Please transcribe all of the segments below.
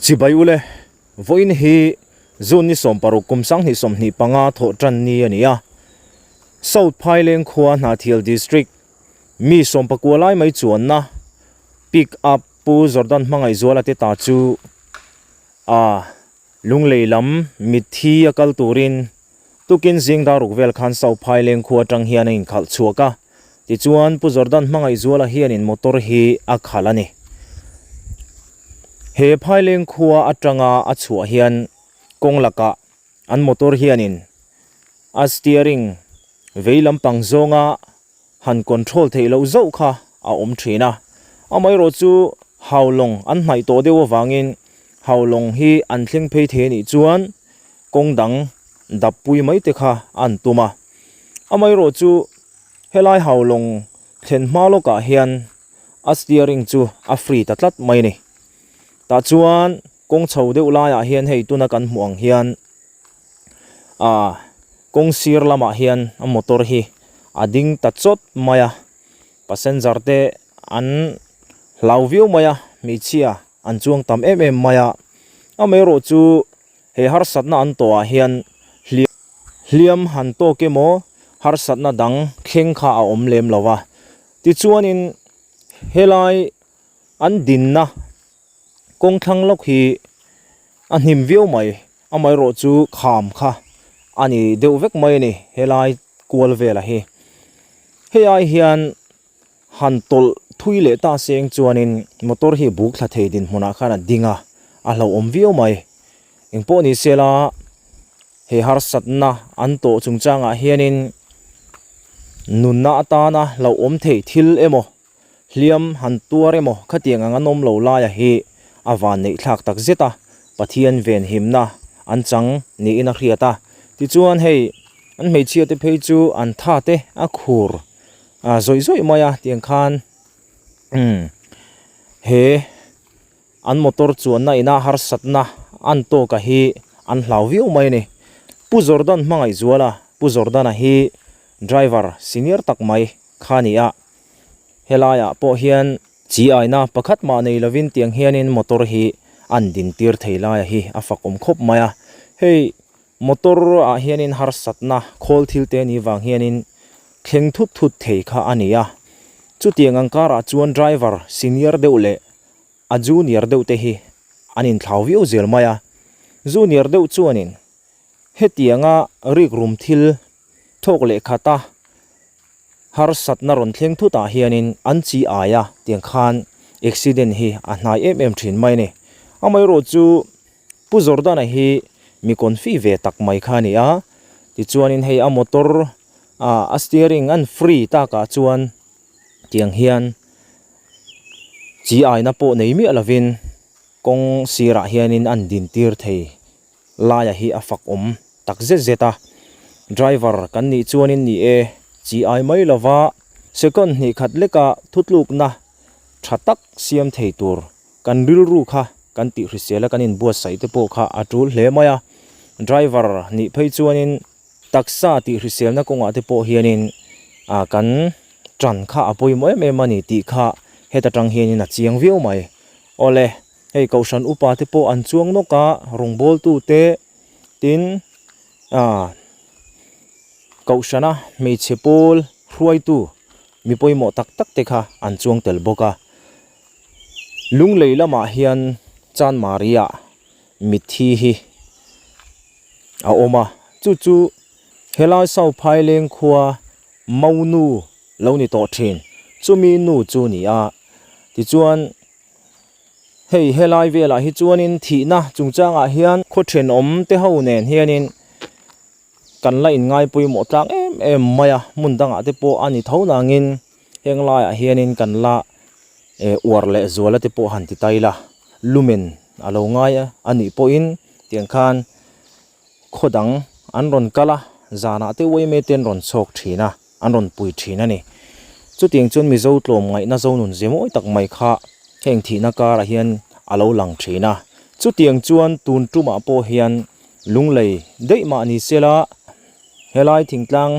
Chibai ule, vawiin hi June ni 16 kum 2025 thawh tan ni a ni a. South Phaileng khua Hnahthial District mi 19 lai mai chuanna Pick Up Pu Jordan Hmangaihzuala te ta chu a Lunglei lam mitthi a kal turin tukin zing dar ruk vel khan South Phaileng khua atang hian a inkhalh chhuak a. Tichuan Pu Jordan Hmangaihzuala hianin motor hi a khalh a ni. He Phaileng khua atanga a chhuah hian kawng lakah an motor hianin a steering vei lampang zawnga han control theih loh zauh kha a awm thin a. Amaherawh chu Haulawng an hnaih tawh deuh avangin Haulawng hi an thleng phei thei anih chuan kawng dang dap pui mai te kha an tum a. Amaherawh chu helai Haulawng thlen hma lawkah hian a steering chu a free ta tlat mai a ni. Tah chuan kawng chho deuh laiah hian hei tuna kan hmuh ang hian ah kawng sir lamah hian a motor hi a ding ta chawt mai a passenger te an hlau viau mai a hmeichhia an chuang tam em em mai a amaherawh chu he harsatna an tawhah hian hliam hliam han tawk emaw harsatna dang thleng kha a awm lem lo va tichuanin helai an dinna. Kawng thlang lawk hi a hnim viau mai, amaherawh chu kham kha a ni deuh vek mai a ni helai kual vela hi. Hei ai hian han tawlh thui leh ta seng chuanin motor hi buk thla thei dinhmunah khan a ding a, a hlauhawm viau mai. Engpawh ni sela he harsatna an tawh chungchangah hianin nunna atana hlauhawm thei thil emaw Hliam han tuar emaw khatiang ang an awm lo laia hi a van neih thlak tak zet a, Pathian venhimna an chang niin a hriat a. Tichuan hei an hmeichhia te phei chu an tha te a khur zawih zawih mai a tiang khan umm he an motor chuanna ina harsatna an tawka hi an hlau viau mai a ni. Pu Jordan Hmangaihzuala, Pu Jordana hi driver senior tak mai kha a ni a. Helaiah pawh hian chi aina pakhat mah nei lovin tiang hianin motor hi an din tir thei laia hi a fak awm khawp mai a. Hei motor ah hianin harsatna khawl thil te ni vang hianin thleng thut thut thei kha a ni a. Chutiang ang karah chuan driver senior deuh leh a junior deuh te hi an inthlau viau zel mai a. Junior deuh chuanin hetianga rikrum thil thawk leh khata Harsatna rawn thleng thutah hianin an chi aia tiang khan accident hi a hnai em em thin mai a ni. Amaherawh chu Pu Jordana hi mi confi ve tak mai kha a ni a, tichuanin hei a motor ah a steering an free takah chuan tiang hian chi aina pawh nei miah lovin kawng sirah hianin an din tir thei. Laia hi a fak awm tak zet zet a, driver kan nih chuanin ni e, chi ai mai lova second hnih khat leka thutlukna tha tak siam thei tur kan rilru kha kan tih hrisel a kan inbuatsaih te pawh kha a tul hle mai a, driver nih phei chuanin taksa tih hriselna kawngah te pawh hianin ah kan tan kha a pawimawh em em a ni tih kha heta tang hianin a chiang viau mai. Awle. Hei kohhran upa te pawh an chuang nawk a, rawngbawltu te tin ah kohhrana hmeichhe pawl hruaitu mi pawimawh tak tak te kha an chuang tel bawk a. Lunglei lamah hian Chanmari ah mitthi hi a awm a, chu chu helai Sauphaileng khua Maunu lo ni tawh thin, chumi nu chu a ni a, tichuan. Hei helai velah hi chuanin thihna chungchangah hian khaw thenawm te ho nen hianin kan la inngai pawimawh tlang em em mai a hmun dangah te pawh a ni tho nangin heng laiah hianin kan la eh uar leh zuala te pawh han ti ta ila lumen a lo ngai a nih pawhin tiang khan khaw dang an rawn kal a zanah te uaime te an rawn chhawk thin a. an rawn pui thin a ni. Chutiang chuan Mizo tlawmngaihna zonun ze mawi tak mai kha heng thihna karah hian a lo lang thin a. Chutiang chuan tun tumah pawh hian lunglei daih mah ni sela helai thingtlang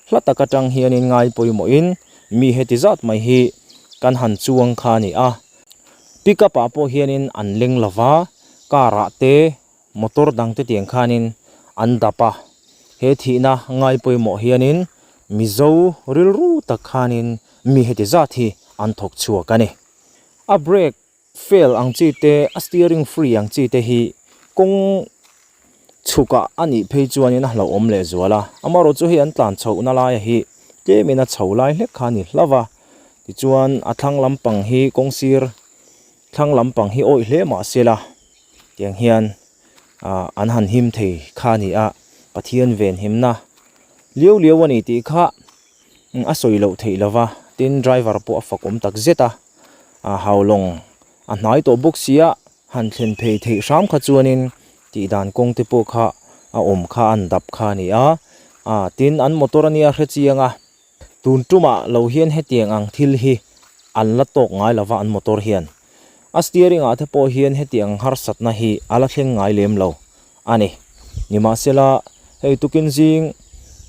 hla tak atang hianin ngai pawimawhin mi heti zat mai hi kan han chuang kha a ni a. Pickup ah pawh hianin an leng lova. Car ah te motor dang te tiang khanin an dap a, he thihna ngai pawimawh hianin Mizo rilru tak khanin mi heti zat hi an thawk chhuak a ni. A brake fail ang chi te, a steering free ang chi te hi kawng chhukah a nih phei chuanin a hlauhawm leh zual a, amaherawhchu hei an tlan chhohna laia hi tlemin a chho lai hlek kha a ni hlauh va, tichuan a thlang lampang hi kawng sir Thlang lampang hi awih hle mah se la, tiang hian ah an han him thei kha a ni a, Pathian venhimna liau liau a ni tih kha a sawi loh theih lo va, tin driver pawh a fakawm tak zet a, ah haulawng a hnai tawh bawk sia han thlen phei theih hram kha chuanin tih dan kawng te pawh kha a awm kha an dap kha a ni a, ah tin an motor a nia hre chiang a. Tun tumah lo hian hetiang ang thil hi an la tawk ngai lova an motor hian. A steering ah te pawh hian hetiang harsatna hi a la thleng ngai lem lo a ni. Nimahsela, hei tukin zing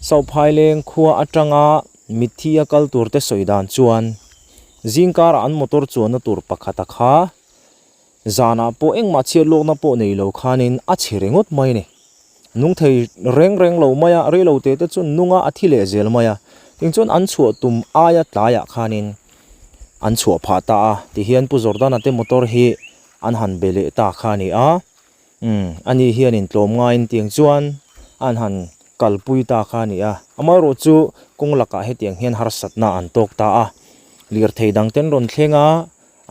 Sauphaileng khua atanga mitthi a kal tur te sawi dan chuan zingkarah an motor chuanna tur pakhata kha Zanah pawh engmah chhiat lawkna pawh nei lo khanin a chhe ringawt mai a ni. Nung thei reng reng lo mai a, reilo te te chu nunga a thi leh zel mai a. Tin chuan an chhuah tum aia tlaiah khanin an chhuah phah ta a, tihian Pu Jordana te motor hi an han be leh ta kha a ni a. Umm, ani hianin tlawm ngaiin tiang chuan an han kalpui ta kha a ni a. Amaherawhchu kawng lakah hetiang hian harsatna an tawk ta a, lirthei dangten rawn thleng a,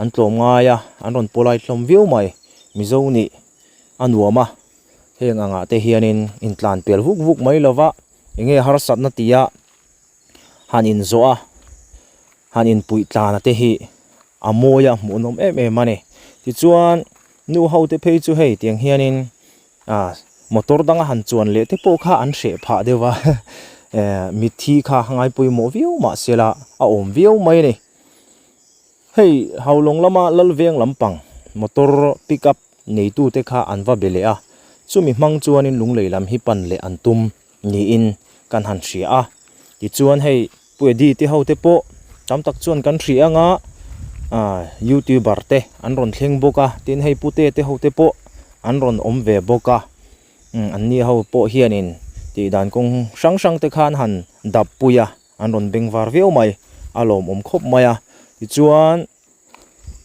An tlawm ngai a, an rawn pawlai hlawm viau mai. Mizo nih a nuam a, heng angah te hianin intlan pel vuk vuk mai lova, enge harsatna tia han inzawh a, han inpuih tlana te hi a mawi a, hmuhnawm em em a ni. Tichuan, nu ho te phei chu hei tiang hianin ah motor danga han chuan leh te pawh kha an hreh phah deuh a, mitthi kha ngai pawimawh viau mahsela a awm viau mai a ni. Hei Haulawng lama Lalveng lampang motor pick up neitute kha an va be leh a, chumi hmang chuanin Lunglei lam hi pan leh an tum niin kan han hria a. Tichuan hei Pu Eddie te ho te pawh tam tak chuan kan hria anga ah youtuber te an rawn thleng bawk a, tin hei Pute te ho te pawh an rawn awm ve bawk a, umm anni ho pawh hianin tihdan kawng hrang hrang te khan han dap pui a. An rawn beng var viau mai, a lawmawm khawp mai a. Tichuan,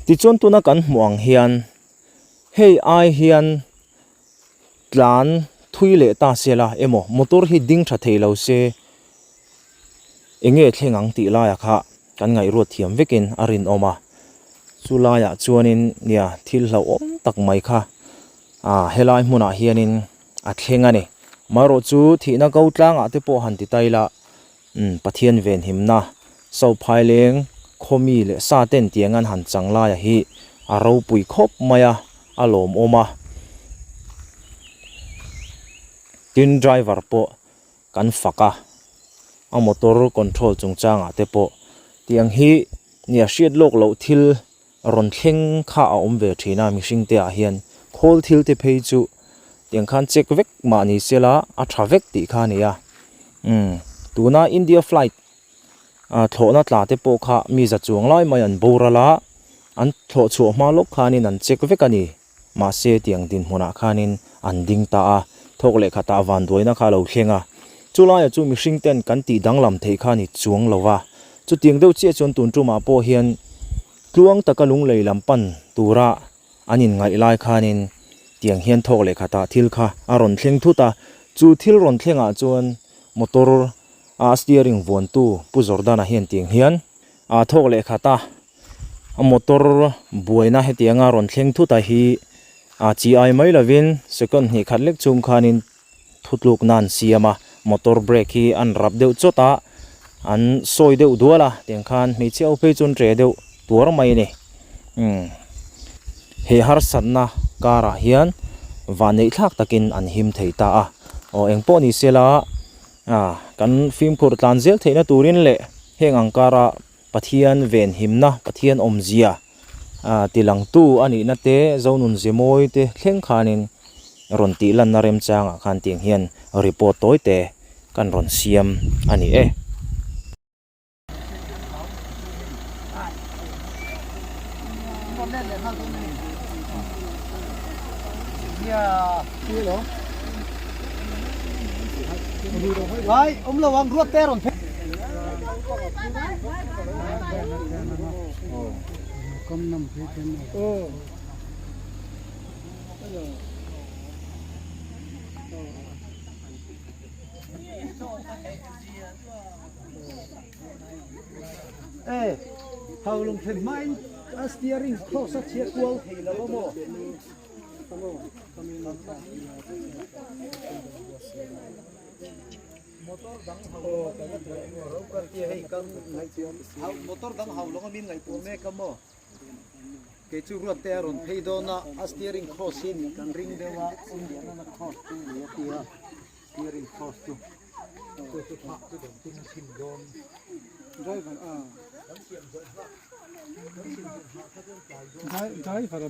tichuan tuna kan hmuh ang hian hei ai hian tlan thui leh ta se la emaw motor hi ding tha thei lo se eng nge thleng ang tih laiah kha kan ngaihruat thiam vekin a rinawm a. Chu laiah chuanin nia thil hlauhawm tak mai kha ah helai hmunah hianin a thleng a ni. Marawh chu thihna ko tlangah te pawh han ti ta ila, umm Pathian venhimna, Sophaileng, Khawmi leh sa ten tiang an han chang laia hi a ropui khawp mai a, a lawmawm a. Tin driver pawh kan fak a, a motor control chungchangah te pawh tiang hi nia hriat lawk loh thil rawn thleng kha a awm ve thin a mihring te ah hian khawl thil te phei chu tiang khan check vek mah ni se la a tha vek tih kha a ni a umm tuna India flight ah thlawhna tla te pawh kha mi za chuang lai mai an boral a an thlawh chhuah hma lawk khanin an check vek a ni mahse tiang dinhmunah khanin an ding ta a thawk leh khatah vanduaina kha a lo thleng a chulaiah chu mihring ten kan tih danglam theih kha a ni chuang lo va chutiang deuh chiah chuan tun tumah pawh hian Tluang taka lunglei lam pan tura an inngaih lai khanin tiang hian thawk leh khatah thil kha a rawn thleng thut a, chu thil rawn thlengah chuan motor a steering vuantu Pu Jordana hian tiang hian a thawk leh khat a, a motor buaina hetianga rawn thleng thut a hi a chi ai mai lovin second hnih khat lek chhung khanin Thutlukna an siam a, motor brake hi an rap deuh chawt a, an sawi deuh dual a, tiang khan hmeichhia ho phei chu an tre deuh tuar mai a ni. Umm he harsatna karah hian vanneih thlak takin an him thei ta a, aw eng pawh ni sela ah kan fimkhur tlan zel theihna turin leh heng ang kara Pathian venhimna, Pathian awmzia tilangtu a nihna te, Zonun Zemawi te thleng khanin rawn tih lanna remchangah khan tiang hian report tawi te kan rawn siam a ni e. Haulawng thlen hmain a steering cross a chhiat kual thei lo a maw? Motor dang haulawng a min ngaihtuah mek a maw? Kei chu ruat te a rawn phei dawn a, a steering cross hi kan ring deuh a, Indiana cross chu ni a ti a, steering cross chu. Driver a. Driver.